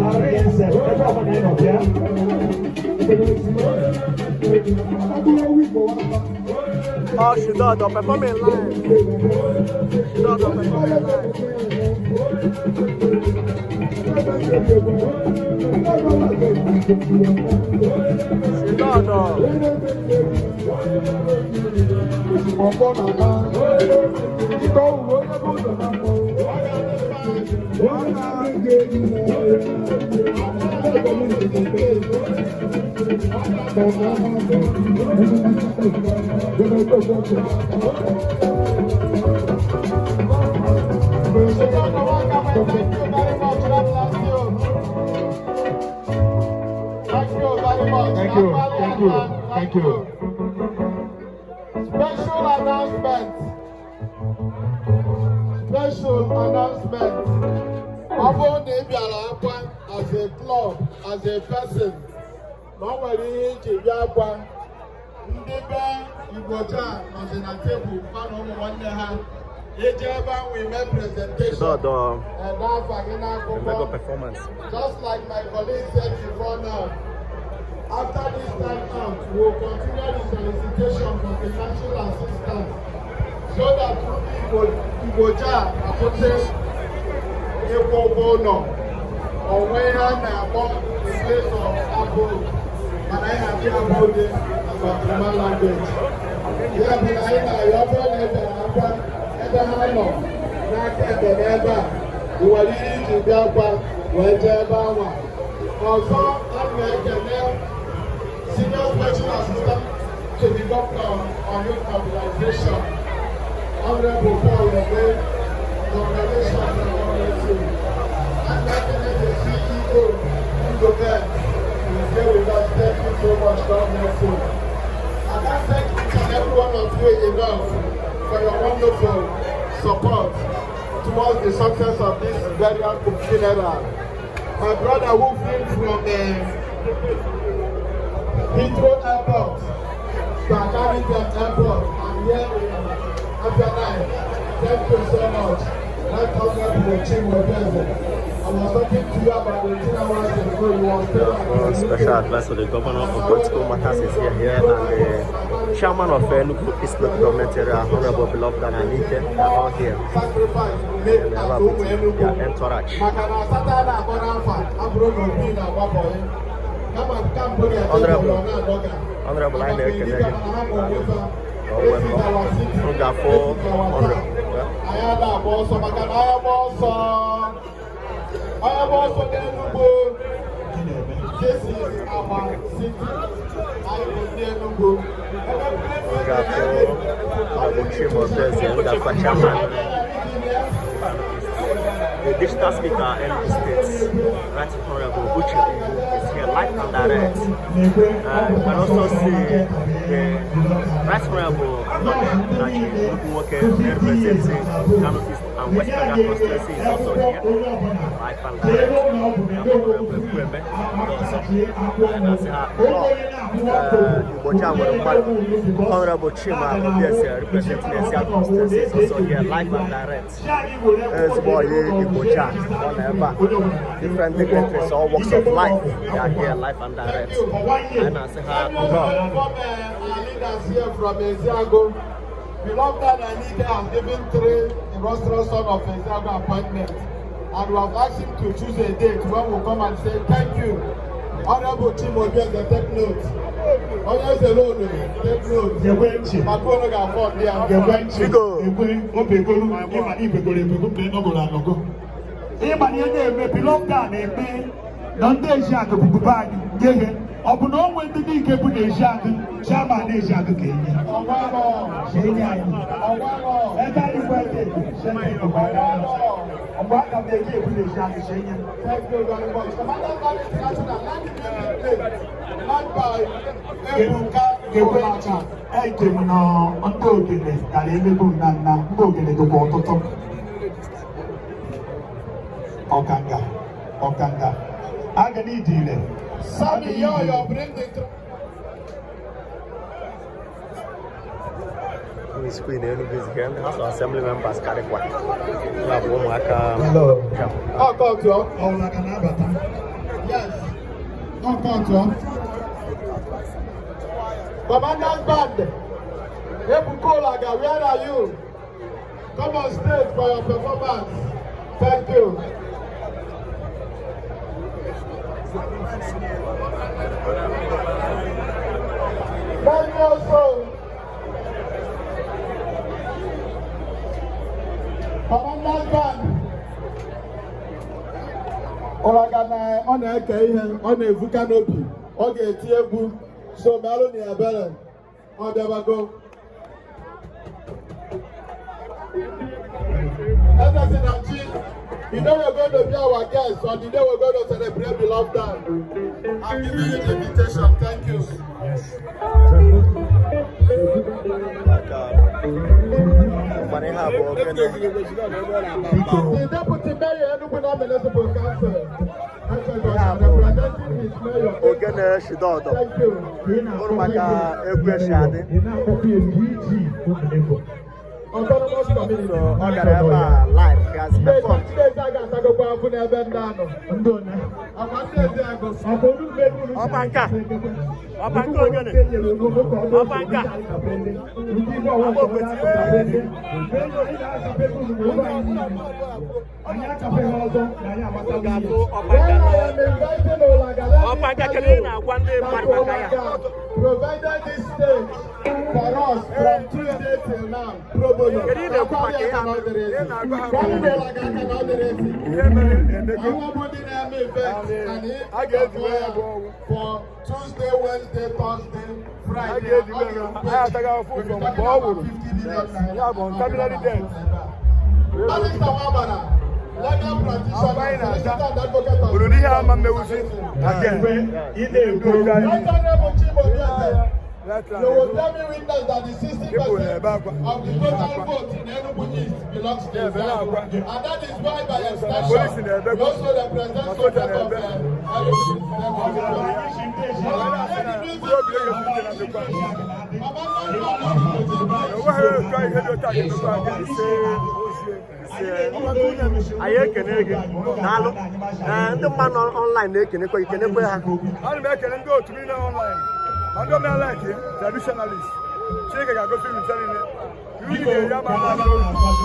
Arinze, ebe ọbụla ị nọ bịa. Oh, she does. They're performing live. She does. They're performing live. She does. Though. Thank you very much. God bless you. Thank you very much. Thank you, thank you, thank you. Special announcement. Special announcement. Ọ bụrụ na ị bịara Akwa as a club, as a person, na ọ nwere ihe iji bịa Akwa, ndị be Igbocha nọzi na tebụl ha na ụmụ nwanne ha, ije ebe ahụ ime She presentation, does. Though. ede afa gị The n'akwụkwọ. mega performance. Just like my colleague said before now, after this time out, we will continue the solicitation for financial assistance so that Igbo Igboja akwụsị ịkwụ ụgwọ ụlọ onwe ihe a na-akpọ in place of abụ, mana anyị na-adị abụ dị na language. Ya bụ na anyị na-arịọ, ọ bụrụ na ị bịara Akwa, ebe ha nọ n'aka ekpe n'ebe a, ị nwere ihe iji bịa Akwa wee jee ebe anwa. Ọzọ, a na-ekene Senior Special Assistant to the Governor on Youth Mobilization, Honorable Paul Egbe, congratulations and God bless you. And ekene the CEO, Ugo Ben, is here with us. Thank you so much. God bless you. I can't thank each and every one of you enough for your wonderful support towards the success of this burial funeral. My brother who flew from Heathrow Airport to Akanu Airport and here in Afia, thank you so much. Right Honorable Chimo Obieze. I was talking to you about 18 hours ago. You were still at the Special advisor to the governor of political matters is here, and the chairman of Enugu East Local Government Area, Honorable Beloved Ananike, are all here. Sacrifice we made And they as have ụmụ with Enugu. their entourage. Maka na asatọ a na-akpọ n'afa abụrụ na obi na-agbapọ ya. Kama nke mbụ na-ete Honorable. ọ na-adọga. Honorable, anyị na-ekele gị. Daalụ. M ga-afụ Honorable. Anyị ada agba ọsọ, maka na anyị gba ọsọ, onye gba ọsọ n'Enugu. This is our city. Anyị bụ ndị Enugu. M ga-afụ Honorable Chima Obieze, m ga-afụ chairman, the digital speaker, Enugu State, Right Honorable Uche Ugwu, is here live and direct. You can also see the Right Honorable None Nachi Nwoke, representing Kano East and West Federal Constituency, is also here live and direct. We have Honorable Ekwueme ndị ọzọ. Anyị na-asị ha nnọọ. Igbocha nwere mmadụ. Honorable Chima Obieze, representing Eziagu Constituency, is also here live and direct. Ezigbo ọyị Igbocha ọ nọ ebe a. Different dignitaries, all walks of life, they are here live and direct. Anyị na-asị ha nnọọ. From our leaders here from Eziago, Beloved Anike has given three illustrious son of Eziago appointment, and we have asked him to choose a date when we come and say thank you. Honorable Chima Obieze, take note. Onye Zelonu, take note. Gekwe ntị. Maka unu ga-afọ ndị a. Gekwe ntị. Biko. Ekwe obegolu ịma na ibegoro ebego mgbe nọgoro anọgo. Ịma na ihe na-eme Beloved a na-eme na ndị Eziagụ bụbu be anyị nye ihe. Ọ bụ na o nwee ndị dike bụ na Eziagụ, chairman Eziagụ ka enye. Ọnwalọ. Enye anyị. Ọnwalọ. Ebe anyị gwa ede mgbe aka m eji ebu na Eziagụ si enye. Thank you very much. Commander Valley International, let the music play. Led by Ebuka Gekwe ntị. Olaka. Eche m na ndị ogene gara emegbu nna nna ndị ogene dịkwa ọtụtụ. Ọkanga, ọkanga aga n'idi ire. Sami Yoyo, bring the Miss Queen Enugu is here. Ndị House of Assembly members karịkwa. Ya bụ ụmụaka. Hello. Ọkọtụọ. Ọwụlaga na-abata. Yes. Ọkọtụọ. Commanders Band. Ebuka Olaga, where are you? Come on stage for your performance. Thank you. Thank you also. Commanders Band. Ụlaga na ọ na-eke ihe, ọ na-evu kanopi, ọ ga-eti egwu, so merụ na ebere, ọ bịabago. Eze na chi, the day we're going to be our guest or the day we're going to celebrate beloved Dan. I'm giving you the invitation. Thank you. Yes. Maka mana ihe a bụ ogene. Biko. The deputy mayor, Enugu North Municipal Council, representing his mayor. Ogene Shidodo. Thank you. Bụrụ maka egwu esi adị. Ị na-akpọkwa ya PG Omenebo. Autonomous community. So ọ gara ebe a live, he has performed. Ndị ezi aga atagokwa afụ n'ebe ndị anọ. Ndị one. Ọkwa ndị ezi agụ. Ọkwa olu mgbe elu Ọba nke a. Ọba nke ogene. Ọba nke a. Anyị achapụghị ọzọ na anyị agbataghị ihe. Ga-atụ ọba When nke I am inviting Olaga, let me Ọba nke tell kedu ihe you na-agwa ndị that mmadụ maka ya? Olaga provided this stage for us from Tuesday till now. Pro bono. Kedu ihe na-ekwu maka ihe a mere? Gwanụ m Olaga aka na ọ dịrị ezi. Ihe mere emego. Àwọn ọmọ ndị na-eme event and he A ga-ejiwe ya bụ ọnwụ. for Tuesday, Wednesday, Thursday, A Friday. ga-ejiwe ya. Anyị ataghị afụ ụzọ mgbe ọ nwụrụ. Ya bụ terminal death. Barrister Nwabara, legal practitioner, Agwa anyị na-aza. solicitor and advocate of Bụrụ n'ihe ama mmewuzi again. Mgbe ị na-ekwu okwu Right Honorable Chibobi Eze, Right you will tell me witness that the 60% People na-ebe akwa. of the total vote in Enugu East belongs to Na-ebe Ezeagu. akwa. And that is why by Polisi extension, na-ebe you also represent Ma some soja part of na-ebe. Enugu East. Enweghị otu ihe dị otu a ga-emekwa again. Anyị ekene gị. Daalụ. Ee, ndị mmadụ nọ online na-ekenekwa gị, kenekwe ha. Ana m ekele ndị otu niile online ma ndị omenala nke traditionalist. Chineke ga-agosi unu ncha niile. Iwu gị ga-eri ama ama aka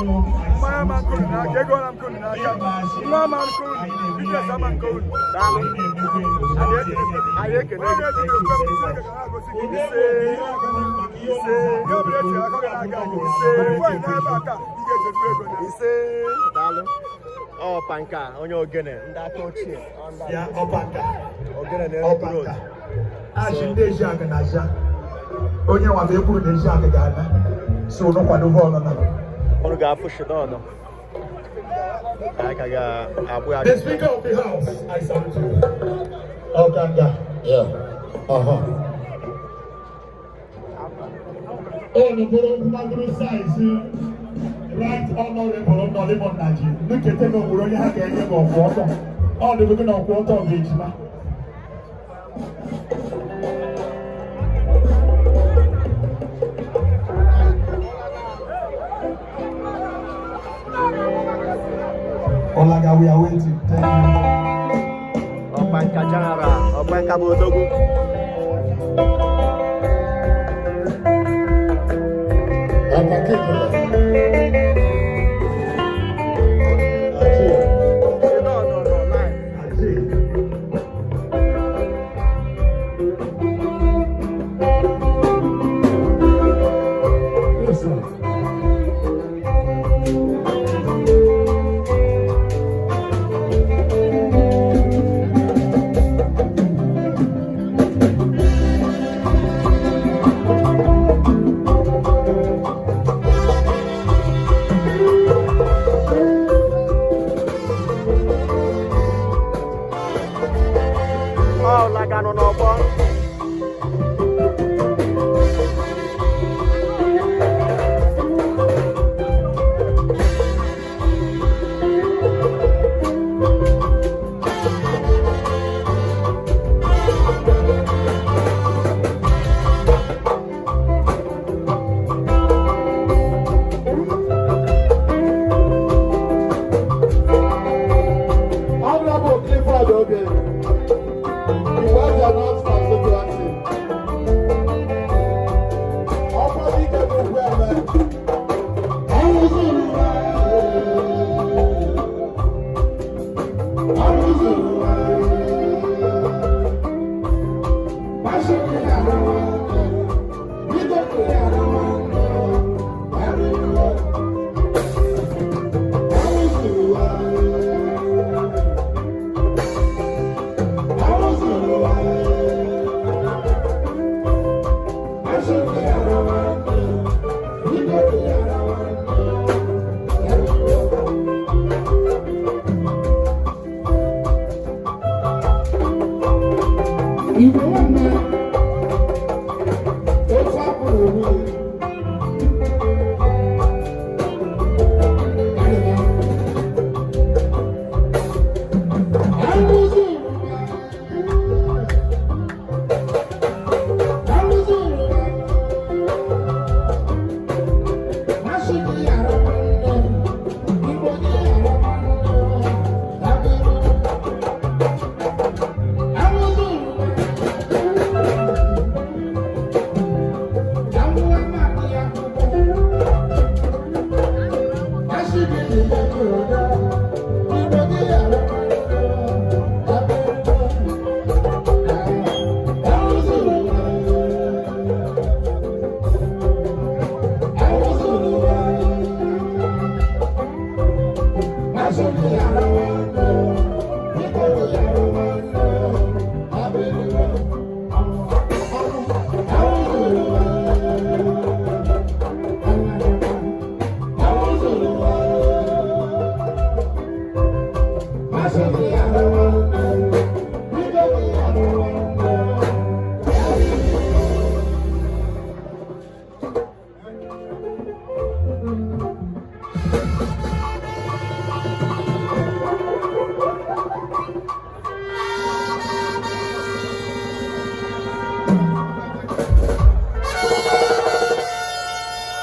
unu. Mmanya ama nke unu n'aka, ego ama nke unu n'aka, nwa ama nke unu, biznes ama nke unu. Daalụ. Anyị ekene Onye gị. ga-eji okwe m, Chineke ga na-agosi gị. Ise. Ise. Ihe ọ bụla echere aka ọ ga na-aga aga. Ise. Ugbu a ị nọ ebe a taa, ị ga-echefu ego na. Ise. Daalụ. Ọpa nke a, onye ogene, ndị aka ochie. Ọ ndị Ya ọba nka. Ogene na Enugu Ọba Road. nka. Achị ndị Eziagụ na-aza. Onye nwa bụ ekwuru na Eziagụ ga-ana. So ụnụ kwado bọọlụ na. Unu ga-afụ Shidodo. Anyị ka ga-agbụ ya. The Speaker of the House, I salute you. Ọkanga. Yeah. Uh-huh. Unu bụrụ mgbagoro saizi Right Honorable Nolimo Nnaji. Nukete na ogburu onye ha ga-enye m ọkwụ ọtọ. Ọ dịgo na ọkwụ ọtọ bụ ejima. Olaga, we are waiting. Thank you. Ọkpanka General, Ọkpanka bụ odogwu. Shidodo nọ live. Ajay. Yes, sir.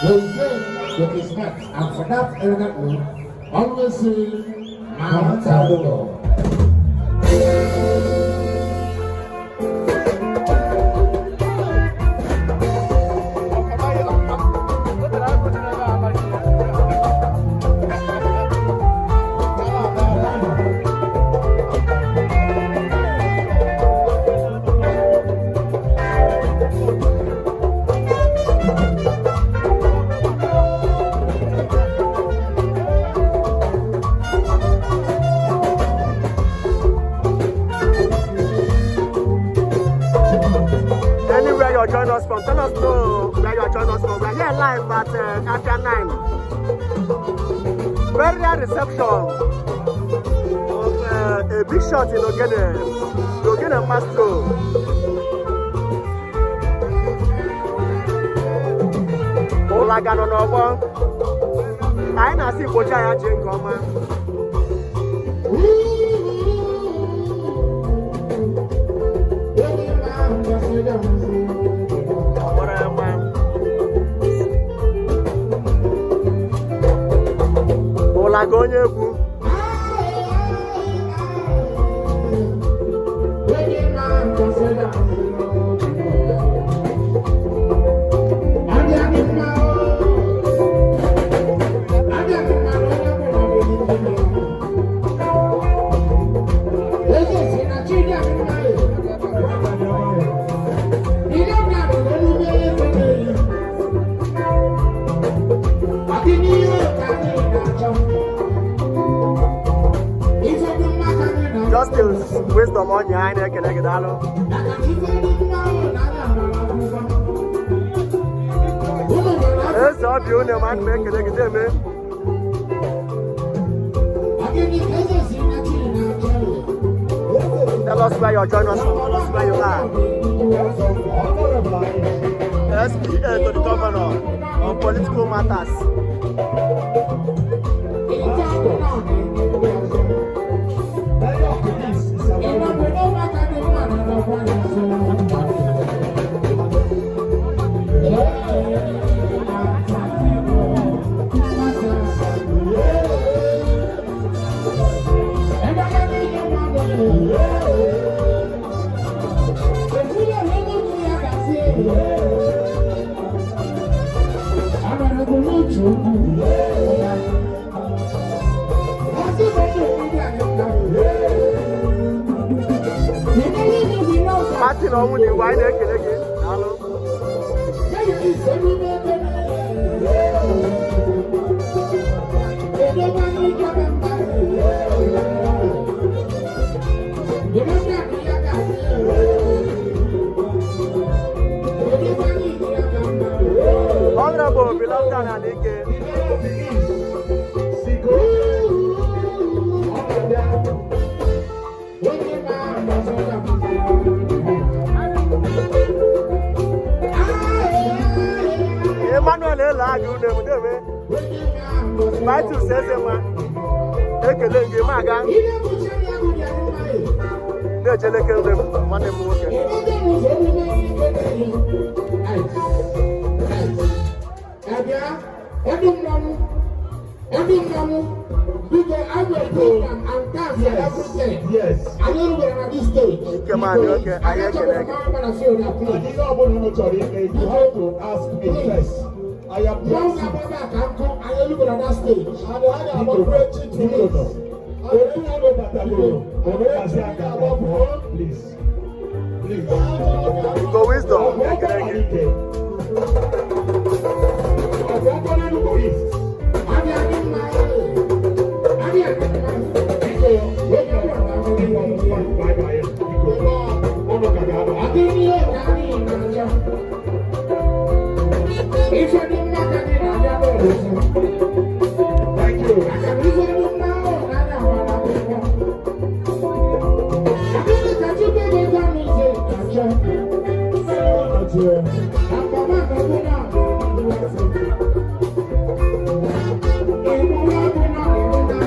Will gain with his neck, and for that elegant look, always say, Mount. Anywhere you join us from, tell us know where you join us from. We are here live at Afia 9. Burial reception of a big shot in Ogene, the Ogene Maestro. Ụlaga nọ n'ọgbọ. Anyị na-asị Igbo ya jee nke ọma. Ọgbọrọ ya mma. Ụlaga onye egwu. Justin Wisdom ọnya, anyị na-ekele gị, daalụ. Eze ọbịa unu ma, ana m ekele gị deme. Tell us where you're joining us from. Tell us where you are. SPA to the governor on political matters. Martin ọnwụ na iwu, anyị na-ekele gị, daalụ. Honorable Beloved Ananike. Emmanuel Ele aga unu emudeme. Vitus Ezenwa, ekele gị ma aga na-echeleke nne m, nwanne m nwoke. Ọdún mmanwụ, ọdún mmanwụ, biko, I will program and dance and everything. Anyị rubere na this stage. Ike maadị oke, anyị ekele gị. And ihe ọbụla unu chọrọ ime, you have to ask me first. I am Mmanwụ blessed. na-agba ka nkụ, anyị rubere na stage. And ha ga-agbapụ echi tụrụ. Onye batagoro, onye aka pụọ, please. Please. Ugo Wisdom, ekele gị. Ọ̀pọ̀ Enugu East. Abịa dị mma, abịa dị mma. Biko, wepụ bye bye. Biko, ụnụ ka ga-aba. Adịghị ka anyị na-achọ. Ife dị mma ka anyị na-abịa n'ụlọ. Thank you. Maka na ife dị mma ahụ na-anya agbara akwụkwọ. Adịghị ka Chukwu ego anyị ise achọ. Akpama ka bụ na Ìmúra bụ na ìrú na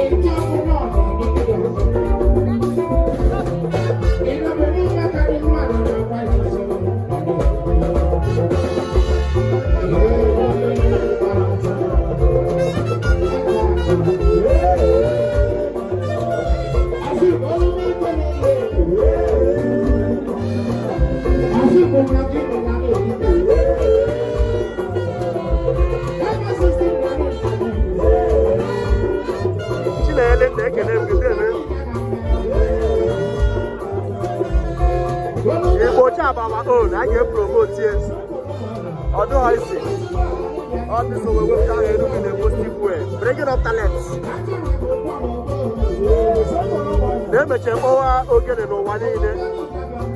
Ìjọ bụ na ọ̀nà ìrú. Ìlànà maka dị mmadụ na-agba ya ọsọ. Chinele nna, ekele m gị debe. Igbo Chab our own, a ga-epromote ye. Ọdụ ha isi. All this way wepụta ha Enugu in a positive way, bringing up talents. Na-emeche mkpọwa ogene n'ụwa niile.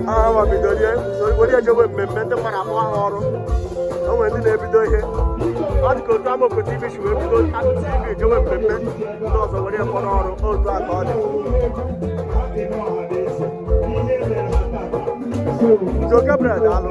Awa bidorie, were ejewe mmemme, ndị mmadụ akpọ ha ọrụ. O nwere ndị na-ebido ihe. Ọ dị ka otu Amoko TV si wee bido TV jewe mmemme, ndị ọzọ were kpọrọ ọrụ, otu a ka ọ dị. Joe Gabriel, daalụ.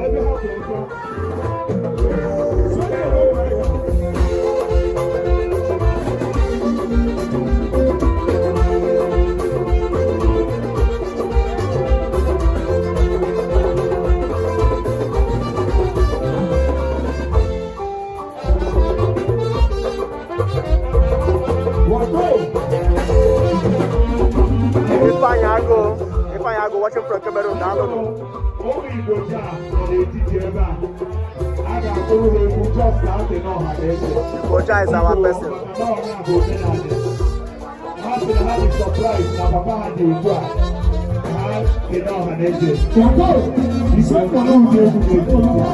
Ifeanyị Agụ, Ifeanyị Agụ watching from Cameroon, daalụ. Ụmụ Igbo taa nọ n'etiti ebe a. A ga-akụrụ ha egwu just ka asị n'ọha na eze. Igbo Jah is our person. N'ọha bụ omenala. Ha sị na ha dị surprise na papa ha dị ugbu a. Ha dị n'ọha na eze. Biko, mkpọrọ ụdị egwu n'etiti a.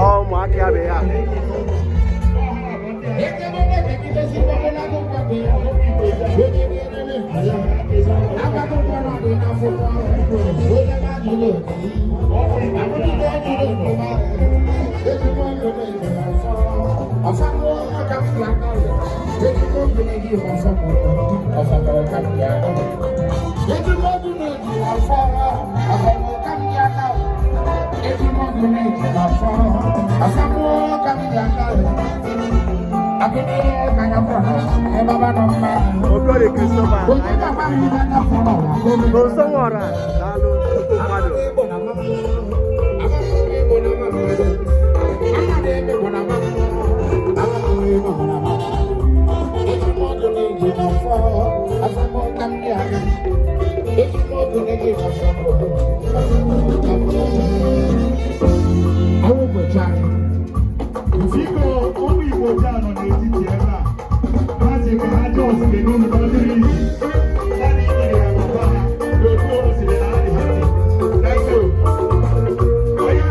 Ọ ụmụaka ya bụ ya. Okori Christopher, Nonso Nwora, daalụ, nnukwu mmadụ. Biko, ụmụ Igbo taa nọ n'etiti ebe a. Ha sị ka ha just kene unu ka ọ dịrị izi. Naanị inyere ha papa ha n'otu o siri na ha dị happy. Thank you. Onye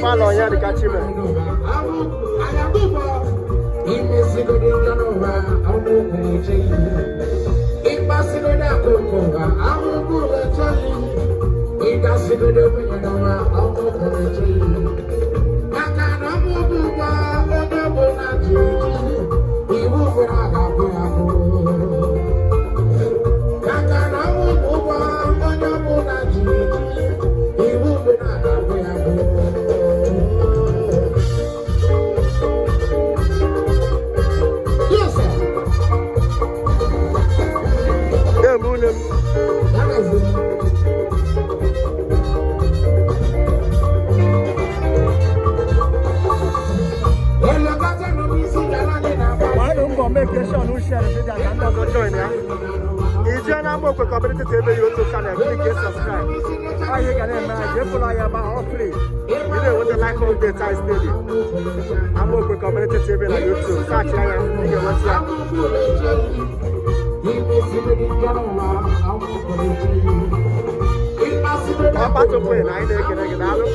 Palọ ya dịka Chime. Maka na ọmụgwọ ụgwọ onye ọbụla ji eji iwu gwara ga-abụ ya bụ maka na ọmụgwọ ụgwọ onye ọbụla ji eji iwu gwara ga-abụ ya bụ. Yes, sir. Na-eme une m. That is it. Gbaanụ mbọ make sure na share video ka ndị ọzọ join ya. I jee na Amaokwe Community TV YouTube channel, click subscribe. Ọ ihe ga na-eme anyị, jee follow anyị ebe ahụ, ọ free. Ị na-enweta live update anyị steady. Amaokwe Community TV na YouTube, search ya, ị ga-enweta ya. Ọkpatụpụ na anyị na-ekele gị, daalụ.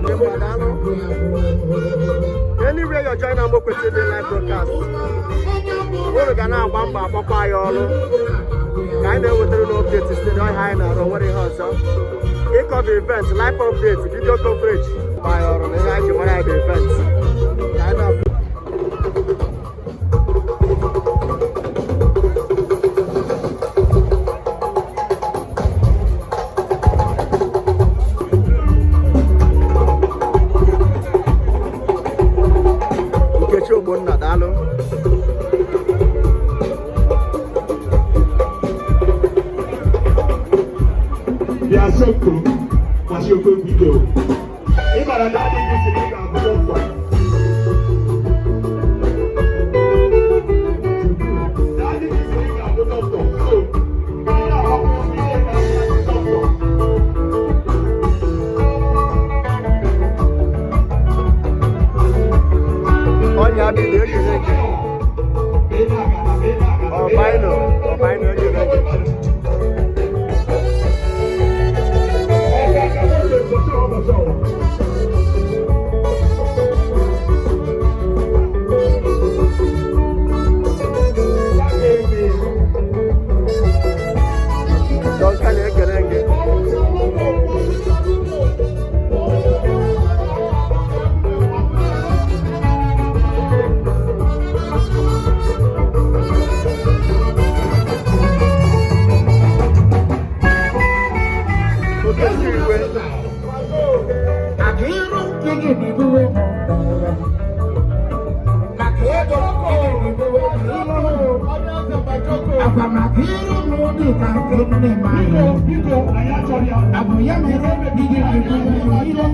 Dị mma, daalụ. Anywhere you join Amaokwe TV live broadcast, unu ga na-agba mbọ agbakwa anyị ọrụ ka anyị na-ewetara unu update site n'ọhịa anyị na-arụ. Nwere ihe ọzọ ịcover event, live update, video coverage, gba anyị ọrụ na ihe anyị ji mara ya bụ event ka anyị na-afụ. Nkechi Ogbonna, daalụ. Bịa soko gbasi okwu vidio. Ị mara na adịghị sị na ị ga-abụ dọkịta. Na adịghị sị na ị ga-abụ dọkịta. So, ị na-agbakwa ihe na-amasị dọkịta. Ọnya bido ekele gị. Ọbaino, ọbaino, ekele gị. Duncan, ekele gị. Okechi Igwe. Maka iru nke gị na-ebuwe m, maka ego nke gị na-ebuwe m iru, agwa maka iru m dị ka nke nne m anya. Biko, anyị achọghị ya. Ọ bụ ya mere di gị na-ebuwe m iru,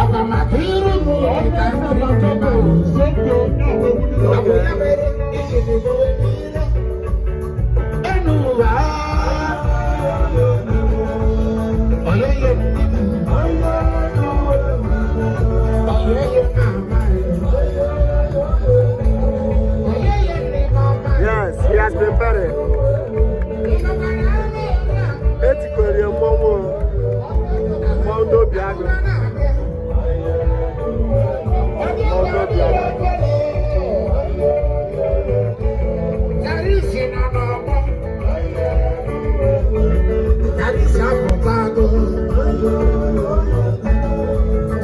agwa maka iru m dị ka nke nne m anya. Soko na-agba egwu ndị Ọ bụ ya mere iji na-ebuwe m iru enu ụwa. Oyeye nne m, oyeye mama, oyeye nne mama. Yes, he has been buried. Etikwere ya mmọnwụ o. Mmọnwụ ndị obi agụ. Mmọnwụ ndị obi agụ. Karịsị nọ n'ọgbọ. Karịsị apụtago.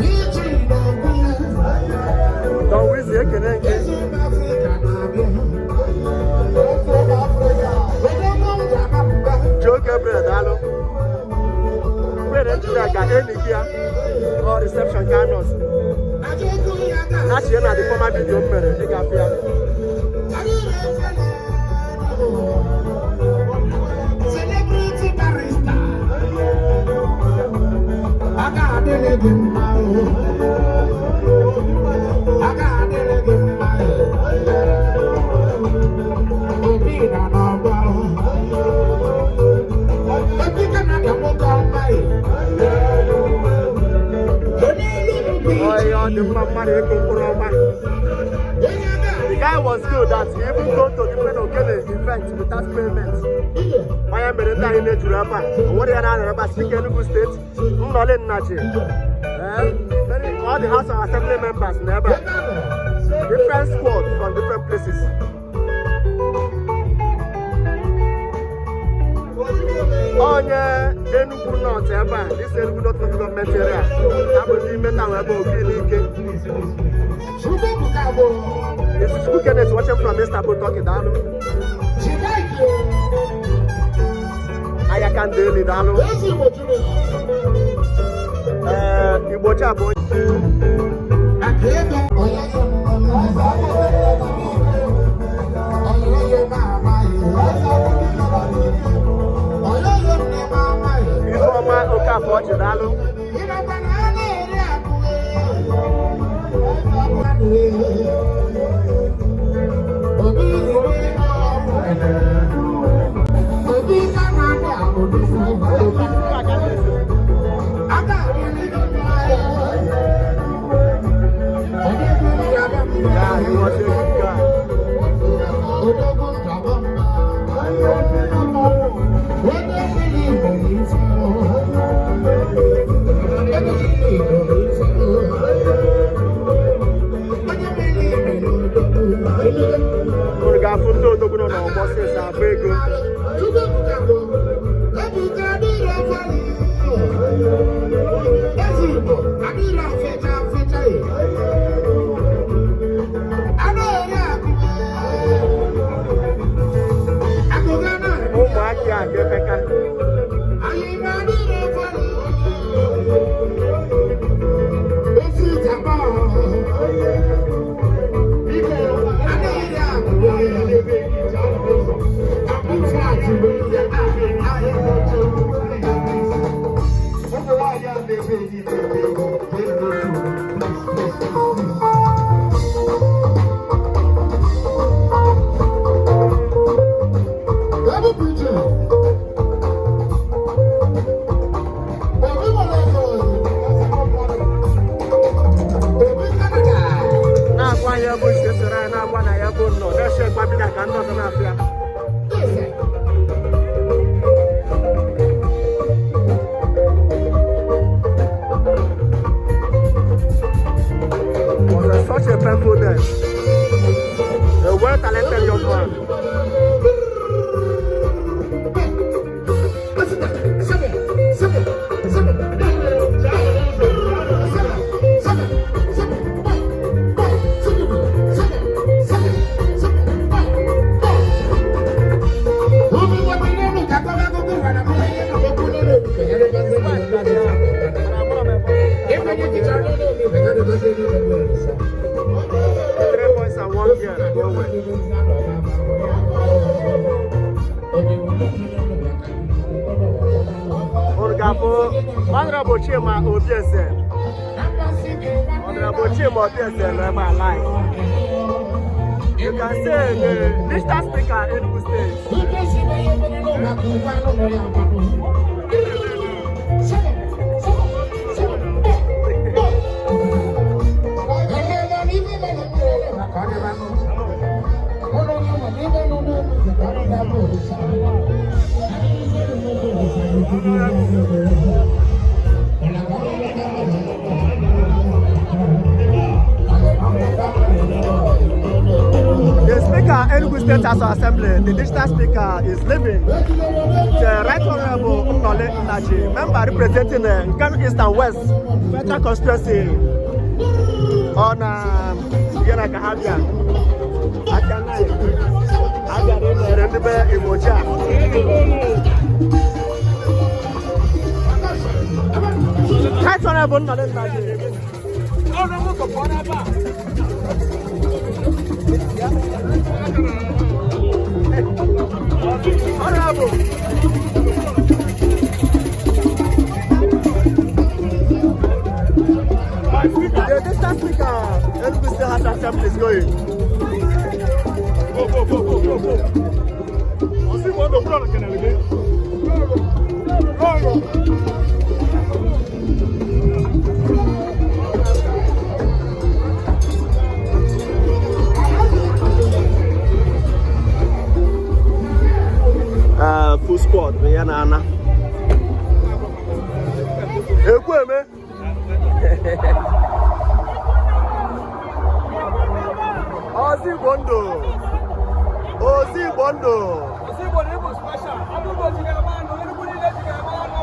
Iji n'ogbu. Don Wizzy, ekele gị. Eze ụmụ Afrịka na-abịa. Odogwu ga-anapụta. Joe Gabriel, daalụ. Kwere njide ka enyi gị ya ọ reception ka nọs. Na chie na the former video m mere, ị ga-afụ ya. Celebrity barrister. Aka adịrị gị mma o. Aka adịrị gị mma o. Obi nọ n'ọgbọ. Obi Canada nwoke ọma e. Onye elu bụ Ọ ihe ọ dị mma mmadụ ịkụ mkpụrụ ọma. Onye Guy was good that he even go to different Ogene events without payment. Onye mere ndị anyị na-ejuru ebe a, o nwere ya na-anọrọ ebe a, Speaker Enugu State, Nnọli Nnaji, all the House of Assembly members na ebe a, different squad from different places. Onye Enugu North ebe a, this Enugu North Local Government Area, abụ n'ime town ebe Oginike. This is Chukwu Kenneth watching from Istanbul, Turkey, daalụ. Ayakandeli, daalụ. Ee, Igbo cha bụ Ifeọma Okafor Ọchị, daalụ. Yeah, he was a good guy. Unu ga-afụ ndị odogwu nọ n'ọgbọ since abụ ego. Ụmụaka a ga-emeka. Ụmụ nwaanyị a na-ebe enyi na-ebe ego, jee n'otu, please, please, please. Na-agwa ya bụ isi esoro anyị na-agwa na ya bụ nnọọ na-eche mkpabida ka ndị ọzọ na-afịa. Was a, such a painful death. A well talented young man. Three boys and one girl go well. Unu ga-afụ Honorable Chima Obieze. Honorable Chima Obieze nọ ebe a live. You can see the digital speaker, Enugu State. The speaker, Enugu State House of Assembly, the digital speaker is leaving. The Right Honorable Nnoli Nnaji, member representing Nkanu East and West Federal Constituency on Yena Kahabia. Aka nine. Abịa na ịnọnyere ndị be Igbo cha. Right Honorable Nnoli Nnaji. Honorable. The digital speaker, Enugu State House Assembly is going. Go, go, go, go, go, go. Ọsị Igbo ndụ kwuru na kenere gị. Go, go. Squad bụ ya na-ana. Ekwueme. Ọzọ Igbo ndụ. Ọzọ Igbo ndụ. Igbo na Igbo special. Abụgo ji ga-eme anụ, Enugu niile ji ga-eme anụ.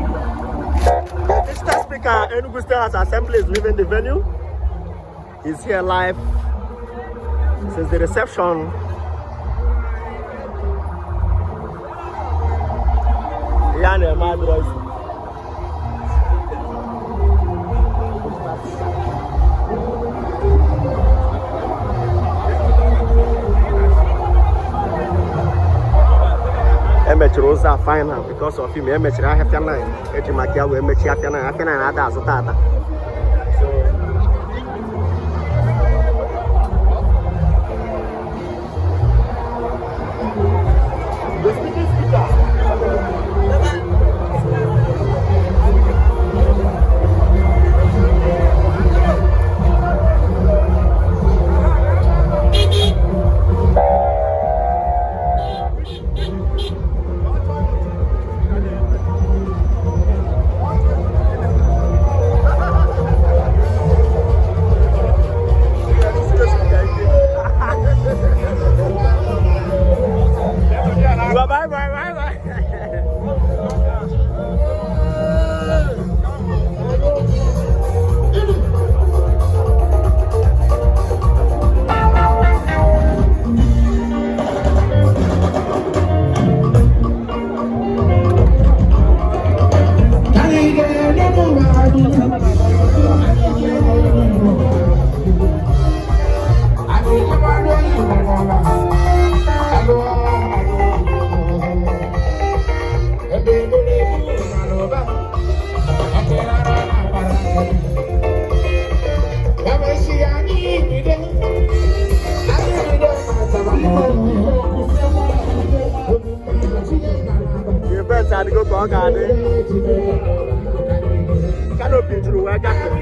The digital speaker, Enugu State House Assembly, is leaving the venue. He's here live since the reception. Ya na-eme adịrọzi. Emechiri ụzọ a final because of him. Emechiri ahịa Afia 9 eji maka ya wee mechie Afia 9. Afia 9 ada azụ tata. So the speaking speaker. Bye bye bye bye. The event adịgo ka ọ ga-adị. Canopy juru wee gafee.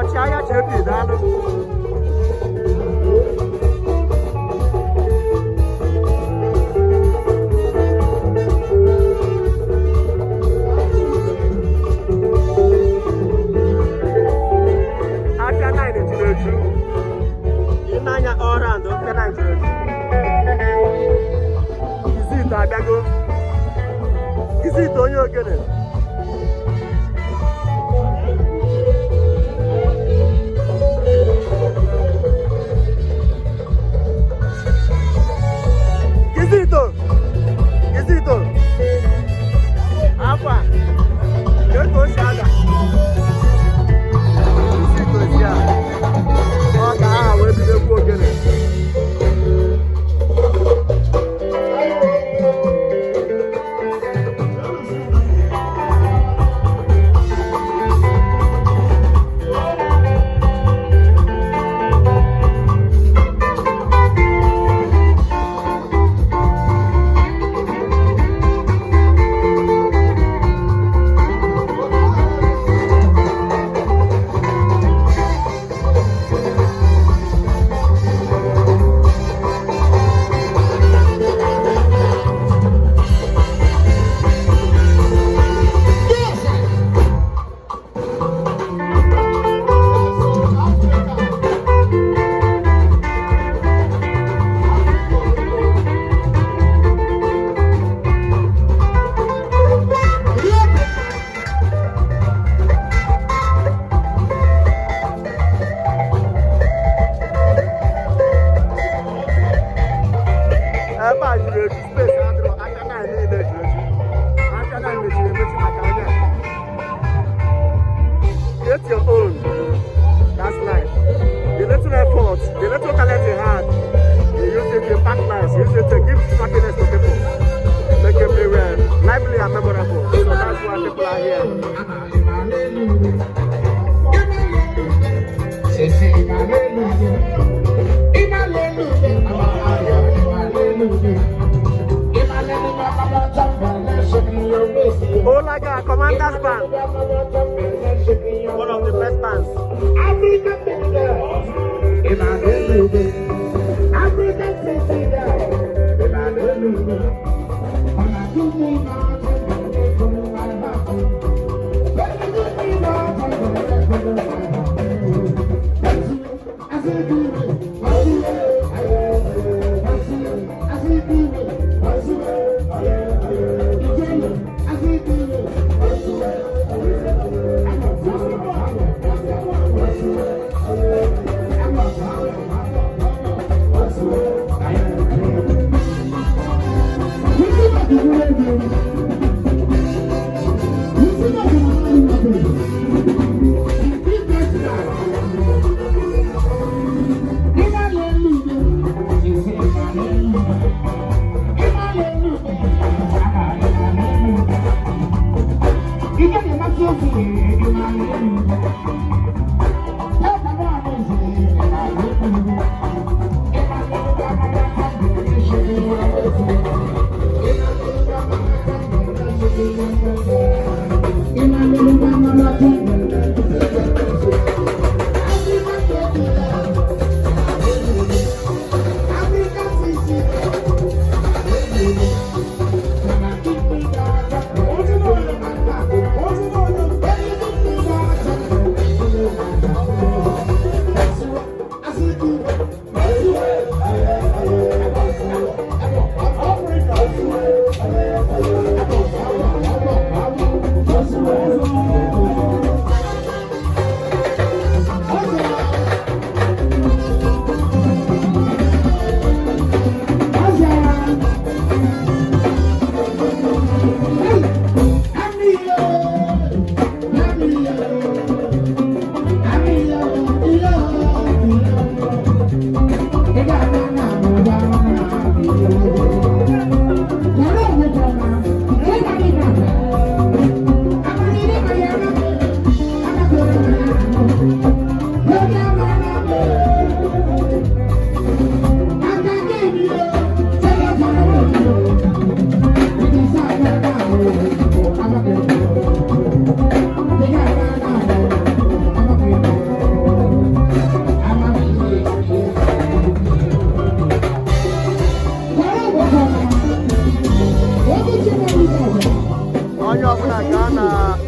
Ọchịagha JP, daalụ. Afịa 9 juru eju. Ị na-anya all round, afịa 9 juru eju. Izito abịago. Izito onye ogene. Izito, Izito, akwa ka o si ada. Izito si a ọ ka aha wee bido egwu ogene. Ebe a juru eju, space adịrọ. Aka na niile juru eju. Aka na mechiri emechi maka anya. Get your own. That's life. The little effort, the little talent you had, you use it to impact lives, you use it to give happiness to people, make everywhere lively and memorable. So that's why people are here. Olaga Commanders Band, one of the best bands. African African city girl.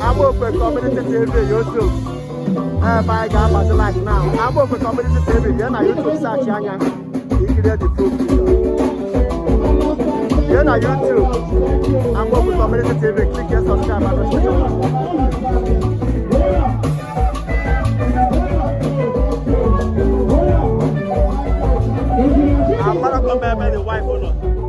Amaokwe Community TV YouTube. Ebe anyị ga-agbazi live now. Amaokwe Community TV, bịa na YouTube, search anya ikirie the full video. Bịa na YouTube, Amaokwe Community TV, click here, subscribe and notification. Agbara ebe the wife nọ.